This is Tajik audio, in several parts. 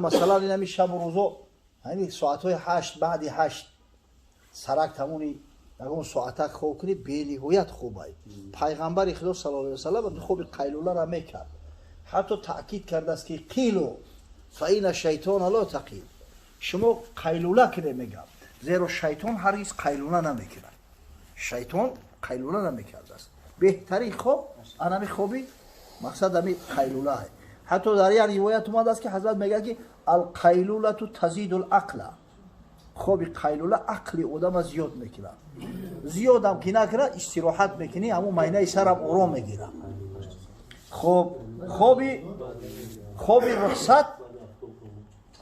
Масалан, ин ҳами шабу рӯзо, ҳами соатҳои 8, баъди 8 сарак тамони ягон соатак хоб кунӣ, бениҳоят хубай. Пайғамбари Худо саллаллоҳу алайҳи васаллам хоби қайлуларо мекард. Ҳатто таъкид кардааст, ки қилу фа ина шайтона ло тақил, шумо қайлула кунед, мегам, зеро шайтон ҳаргиз қайлула намекунад. Шайтон қайлула намекардааст. Беҳтарин хоб анами хоби, мақсад, ами қайлула. Ҳатто дар як ривоят омадааст, ки ҳазрат мегӯяд, ки алқайлулату тазиду лақла, хоби қайлула ақли одама зиёд мекунад. Зиёдам ки накунад, истироҳат мекунӣ, ҳамун майнаи сарам ором мегирад. Хоб, хоби рухсат,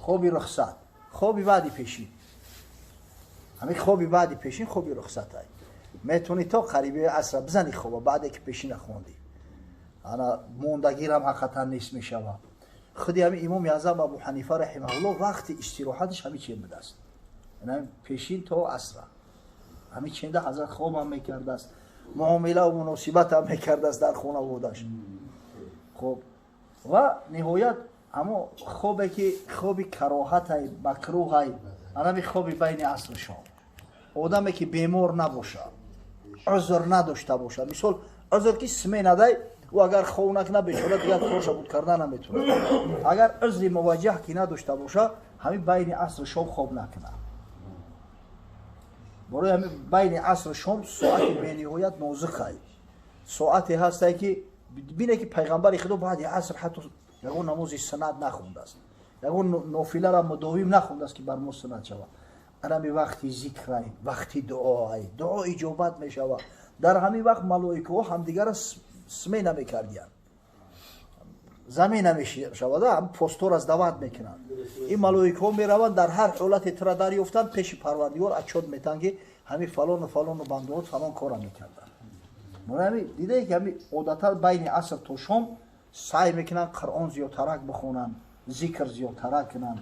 хоби рухсат, хоби баъди пешин, ҳамин хоби баъди пешин хоби рухсатай. Метавонӣ то қариби асра бизани хоба, баъде ки пешина хондӣ, ана мондагирам ҳақиқатан нест мешавад. Худи ҳамин Имоми Аъзам Абу Ҳанифа раҳимаҳулло вақти истироҳаташ ҳамин чен будааст, пешин то асра. Ҳамин ченда ҳазрат хобам мекардааст, муомилаву муносибатам мекардааст дар хонаводаш. Хоб, ва ниҳоят ҳамо хобе ки хоби кароҳатай, макрӯҳай, анами хоби байни асру шом. Одаме ки бемор набошад, узр надошта бошад, мисол, узр ки сменадай, ӯ агар хоб накунад, бечора, дигар корша буд карда наметавонад. Агар узри муваҷҷаҳ ки надошта бошад, ҳамин байни асру шом хоб накунад. Барои ҳамин байни асру шом соати бениҳоят нозукай, соате ҳастае, ки бине, ки Пайғамбари Худо баъди аср ҳатто ягон намози суннат нахондааст, ягон нофилара мудовим нахондааст, ки бар мо суннат шавад. Анами вақти зикрай, вақти дуоай, дуо иҷобат мешавад. Дар ҳамин вақт малоикаҳо ҳамдигарро смена мекардиянд, замена мешавад, постора сдавать мекунанд. Ин малоикаҳо мераванд, дар ҳар ҳолате тура дарёфтанд, пеши Парвардигор отчёт метаҳанд, ки ҳамин фалону фалону бандоот фалон кора мекарданд. Ҳами дидае, ки ҳами одатан байни аср то шом саъй мекунанд, Қуръон зиёдтарак бихонанд, зикр зиёдтарак кунанд.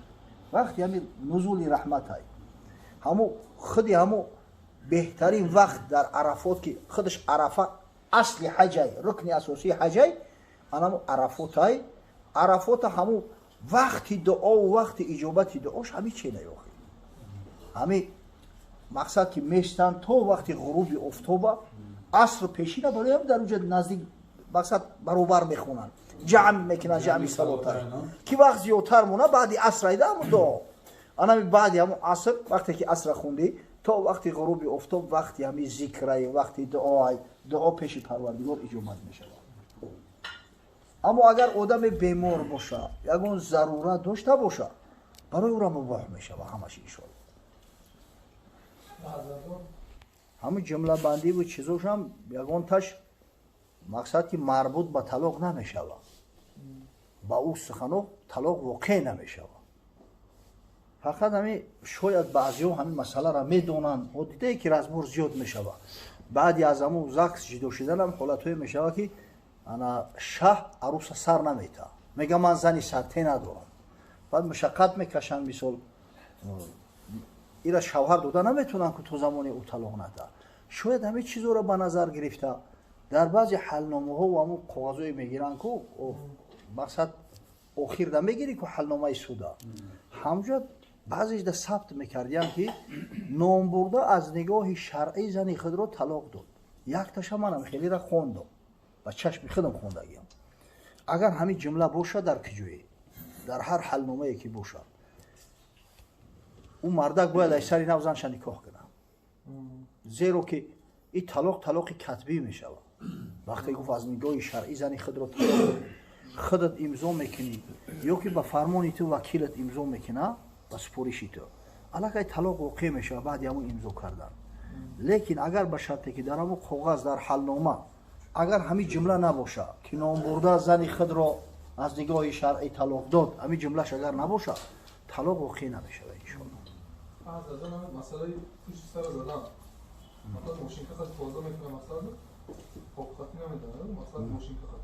Вақти ҳами нузули раҳматай, ҳамо худи ҳамо беҳтарин вақт дар Арафот, ки худаш Арафа асли ҳаҷай, рукни асосии ҳаҷай, анамо Арафотай. Арафота ҳамо вақти дуову вақти иҷобати дуош ҳами чена ёхи, ҳами мақсад, ки местанд то вақти ғуруби офтоба, аср пешина. Барои ҳам дар уҷа наздик, мақсад, баробар мехонанд, ҷамъ мекунанд, ҷамъи салота, ки вақт зиёдтар мона баъди аср айда ҳамо дуо. Анами баъди ҳамо аср, вақте ки асра хондӣ, то вақти ғуруби офтоб вақти ҳами зикрай, вақти дуоай, дуо пеши Парвардигор иҷобат мешавад. Аммо агар одаме бемор боша, ягон зарурат дошта боша, барои ӯра мубоҳ мешавад ҳамаш, иншоалло. Ҳамин ҷумлабандиву чизошам ягонташ, мақсад, ки марбут ба талоқ намешавад, ба ӯ сухано талоқ воқеъ намешавад. Фақат ҳами шояд баъзеҳо ҳамин масъаларо медонанд. Дидае, ки разбор зиёд мешавад баъди аз ҳамун ЗАГС ҷудо шуданам, ҳолатҳое мешавад, ки ана шаҳ аруса сар намета, мега: «Ман зани сарте надорам». Баъд мушаққат мекашанд, мисол, ира шавҳар дода наметавонанд, ки то замоне ӯ талоқ нада. Шояд ҳамин чизоро ба назар гирифта, дар баъзе ҳалномаҳо ҳамун коғазое мегиранд, ку мақсад, охирда мегирӣ, ку ҳалномаи суда, ҳамҷо баъзешда сабт мекардиянд, ки номбурда аз нигоҳи шаръӣ зани худро талоқ дод. Якташа манам хелера хондам, ба чашми худам хондагиам. Агар ҳамин ҷумла бошад дар киҷое, дар ҳар ҳалномае ки бошад, ӯ мардак бояд аз сари нав занша никоҳ кунад, зеро ки ин талоқ талоқи катбӣ мешавад. Вақте гуфт аз нигоҳи шаръӣ зани худро талоқ дод, худат имзо мекунӣ ё ки ба фармони ту вакилат имзо мекунад, ба супориши ту, аллакай талоқ воқеъ мешавад баъди ҳамон имзо кардан. Лекин агар ба шарте ки дар ҳамон коғаз, дар ҳалнома агар ҳамин ҷумла набошад, ки номбурда зани худро аз нигоҳи шаръӣ талоқ дод, ҳамин ҷумлаш агар набошад, талоқ воқеъ намешавад, иншоалло. Масъалаи пушти сара задан, масалан, мошинка хат тоза мекунад, масалан, ҳуқуқатӣ намедонад, масалан, мошинка хат.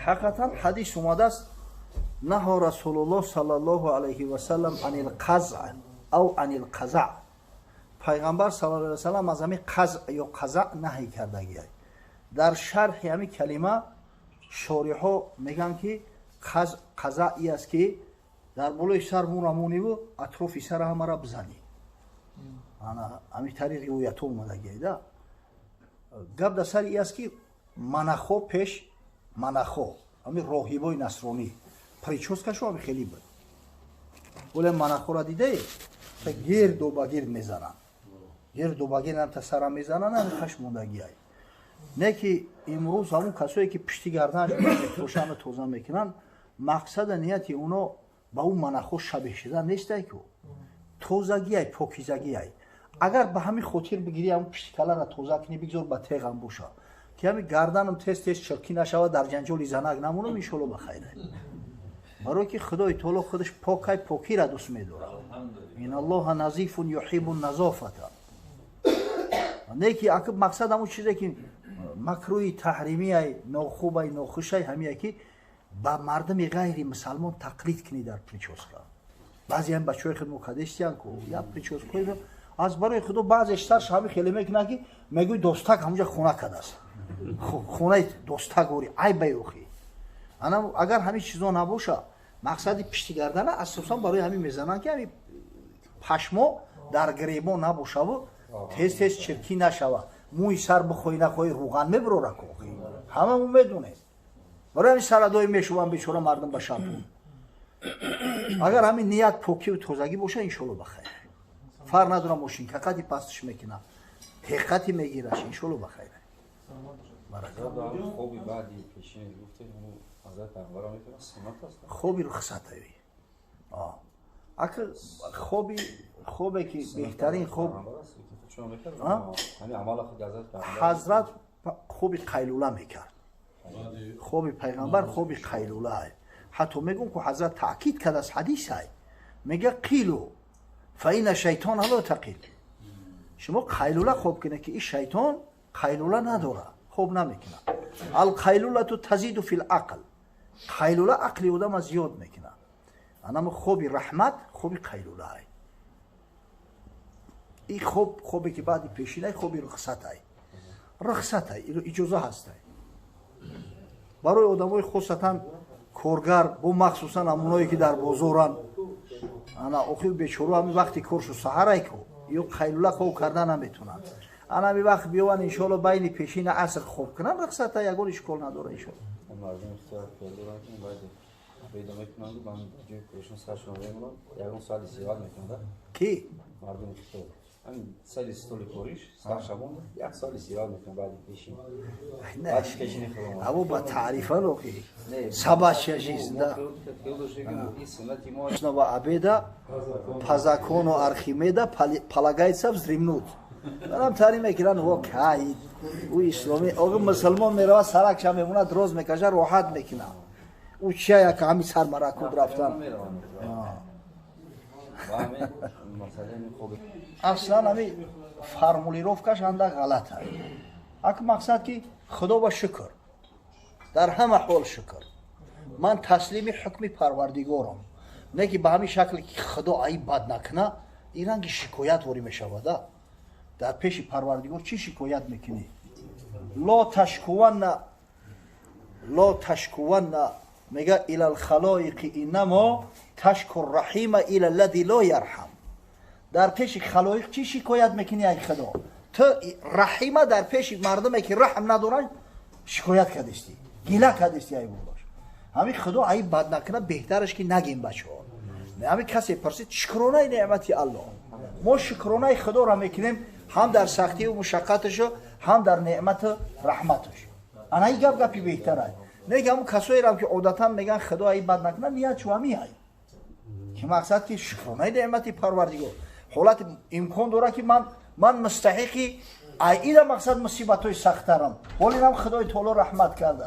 Ҳақиқатан, ҳадис омадааст: наҳо Расулуллоҳ саллаллоҳу алайҳи васалам ани лқазъ ав ани лқазаъ. Пайғамбар саллаллоҳу алайҳи васалам аз ҳамин қазъ ё қазаъ наҳй кардагиай. Дар шарҳи ҳамин калима шориҳо мегӯянд, ки қазъ, қазаъ и аст, ки Дар болои сар мӯра мониву атрофи сара ҳамара бизанӣ. Ана ҳамин тариқ ривоятҳо омадагида. Гап дар сари ин аст, ки монахо пеш, монахо, ҳамин роҳибои насронӣ, причёскашо ҳами хеле буд. Оле монахора дидаe, гирду ба гирд мезананд, гирду ба гирд ҳамта сара мезананд, ҳами хашмондагиай. Не ки имрӯз ҳамун касое ки пишти гарданаш метошанд, тоза мекунанд, мақсада нияти оно ба ӯ монахо шабеҳ шудан нестай ку, тозагиай, покизагиай. Агар ба ҳамин хотир бигирӣ, ҳамун пишти калара тоза кунӣ, бигзор ба теғам боша, ки ҳами гарданам тез тез чиркӣ нашавад, дар ҷанҷоли занак намонам, иншолло ба хайр. Барое ки Худои таоло худаш покай, покира дӯст медорад. إن الله نظيف يحب النظافة. Не ки ака, мақсад ҳамун чизе ки макрӯҳи таҳримиай, нохубай, нохушай, ҳамие ки ба мардуми ғайри мусалмон тақлид кунӣ дар причёска. Баъзе ҳам бачаҳои худ мукадестиян ку як причёскаи аз барои худо, баъзеш сарш ҳами хеле мекунад, ки мегӯй достак ҳамунҷа хона кардааст, хонаи достак ори айбай охи. Ана агар ҳамин чизо набоша, мақсади пишти гардана асосан барои ҳамин мезананд, ки ҳами пашмо дар гиребон набошаву тез тез чиркӣ нашава. Мӯи сар бихоҳӣ нахоҳӣ рӯған мебирора ку, ҳамамон медонем. Барои ҳамин сарадои мешуванд бечора мардум ба шампун. Агар ҳамин ният покиву тозагӣ боша, иншолло ба хайр. Фарқ надорам, мошинка қади пастш мекунам, ҳеққати мегираш, иншолло ба хайр. Хоби баъди пешин гуфтем, ҳазрат пайғамбар мефармояд, суннат аст. Хоби рухсатаи ака, хоби, хобе ки беҳтарин хоб. Ҳазрат хоби қайлула мекард. Хоби пайғамбар хоби қайлула. Ҳатто мегӯм ку, ҳазрат таъкид кардааст, ҳадисай мега: قيلوا فإن الشيطان لا يقيل. Шумо қайлула хоб кунед, ки ин шайтон қайлула надорад, хоб намекунад. القيلولة تزيد في العقل. Қайлула ақли одама зиёд мекунад. Анама хоби раҳмат хоби қайлулаай. И хоб, хобе ки баъди пешинай, хоби рухсатай, рухсатай, иҷоза ҳастай барои одамои хосатан коргар, бо махсусан ҳамоное ки дар бозоранд. Ана охир бечоро ҳамин вақти коршу саҳарай ку, ё қайлула хоб карда наметунанд. Ана ҳамин вақт биёванд, иншоалло, байни пешина аср хоб кунанд, рухсата, ягон ишкол надора, иншоалло. Мардум ихтиёр доранд, ки баъди бедо мекунанд, ба ҷои корашон саршон мемонанд, ягон соат истироҳат мекунанд. Ки? Мардум ихтиёр ҳамин сари столи кориш сарша монда, як соат истироҳат мекунанд баъди пешин, баъди пешини худо. Або ба таърифа охи собачья жизнь, да. Обеда по закону Архимеда полагается вздремнуть. Манам таъриф мекунанд, во кай ӯ исломи оғи мусулмон мерава, саракша мемонад, роз мекаша, роҳат мекунад. Ӯ чия як ҳами сармаракуд рафтан. Аслан ҳами формулировкаш анда ғалата. Ак мақсад ки худо ба шукр, дар ҳама ҳол шукр, ман таслими ҳукми парвардигорам. Не ки ба ҳамин шакле ки худо айб бад накуна, ин ранги шикоят ворӣ мешавада. Дар пеши парвардигор чӣ шикоят мекунӣ? لا تشكون لا تشكون мега إلى الخلائق إنما تشكو الرحيم إلى الذي لا يرحم. Дар пеши халоиқ чӣ шикоят мекунӣ, ай худо? Ту раҳима дар пеши мардуме ки раҳм надоранд шикоят кардистӣ, гила кардистӣ, ай бош. Ҳамин худо айб бад накуна, беҳтараш ки нагем, бачаҳо. Ҳамин касе пурсид, шукронаи неъмати аллоҳ, мо шукронаи худоро мекунем ҳам дар сахтиву мушаққаташу, ҳам дар неъмату раҳматаш. Ана ин гап гапи беҳтарай. Не ки ҳамун касоерам ки одатан меган худо айб бад накуна, ният чу ҳамин ай ки мақсад ки шукронаи неъмати парвардигор, ҳолати имкон дорад ки ман мустаҳиқи ай ина мақсад мусибатҳои сахттарам, ҳолинам худои таоло раҳмат карда.